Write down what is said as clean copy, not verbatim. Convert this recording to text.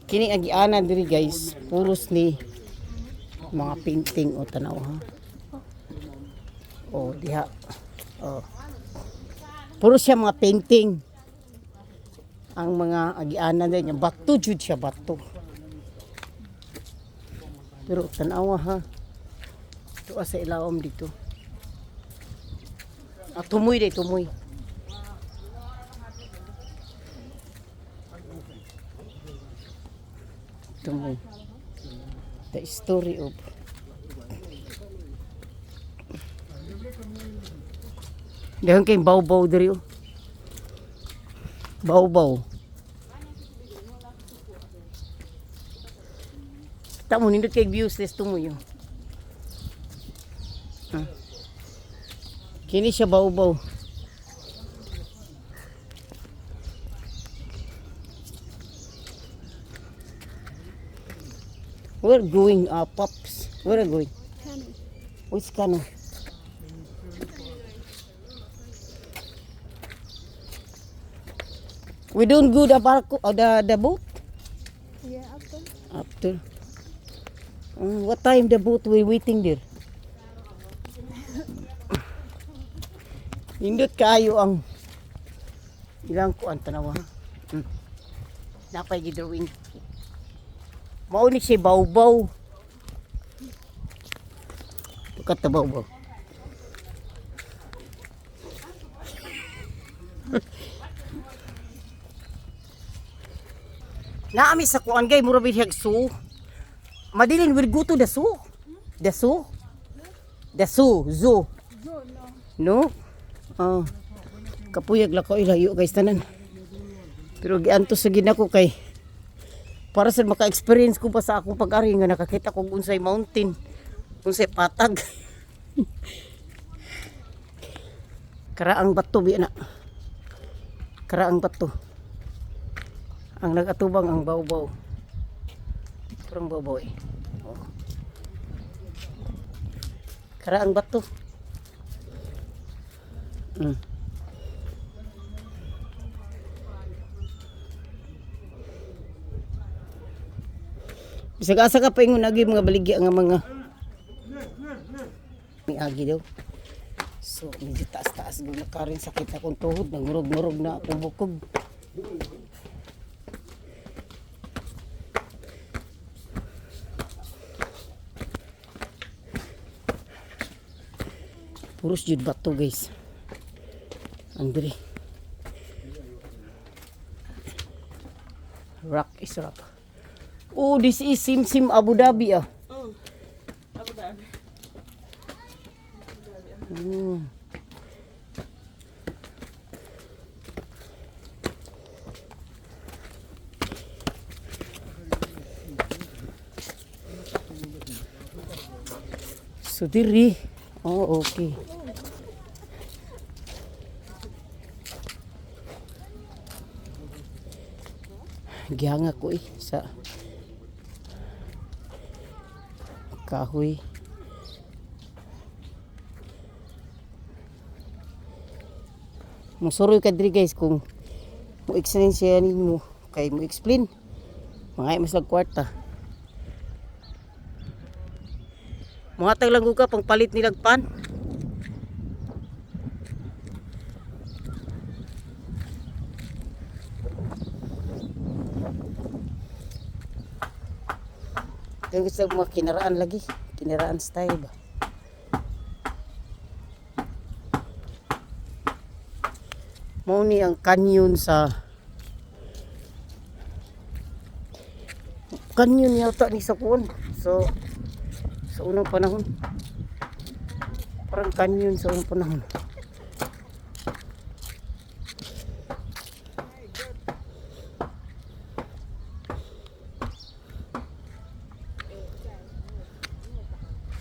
Kini ang gianan diri, guys, puros ni mga painting o tanaw ha. Oh, diha. Oh. Puro siya mga painting. Ang mga agianan din, yung bato jud siya, bato. Pero tanawa ha. Ito sa ilawom dito. Ah, tumoy day, tumoy. Tumoy. The story of. Dahon kay baw-baw diri oh. Baw-baw. Tamo nindot kay views les tumoy oh. Ah. Kini siya baw-baw. We're going, pops. Where are going? Canoe. Which canoe? We don't go the barco or the boat Yeah, after. After. What time the boat we waiting there? Nindot kaayo ang ilang kuan, tanawa. Napay gi-drawing. Mao ni si Bawbaw. Tukat na Bawbaw. Naami sa kuan gay, mura bihag zoo. Madeline will go to the zoo. The zoo? The zoo, zoo. Go, no. No? Oh. Kapuyag lang ko ilayo guys tanan. Pero giantos sa ginako kay para sa maka-experience ko pa sa akong pag-ari nga nakakita kog unsay mountain, unsay patag. Karaang bato bi na. Karaang bato. Ang nagatubang ang bawbaw. Parang bawbaw eh. Oh. Karaang bato. Bisag asa ka pa ingon agi mga baligya nga mga miagi daw. So medyo taas-taas gud na karin, sakit akong tuhod, nangurog-ngurog na akong bukog. Puros jud bato, guys. Andre. Rock is rock. Oh, this is Simsim Abu Dhabi ah. Abu Dhabi. So diri. Oh, okay. Gihanga ko eh sa kahoy. Musuroy ka diri guys kung mo explain siya ninyo kay mo explain. Mga mas lag kwarta. Muhatag lang ka pang palit nilag pan. Kaya gusto mga kinaraan lagi. Kinaraan style ba? Mao ni ang canyon, sa canyon yata ni sa kuan. So sa unang panahon. Parang canyon sa unang panahon.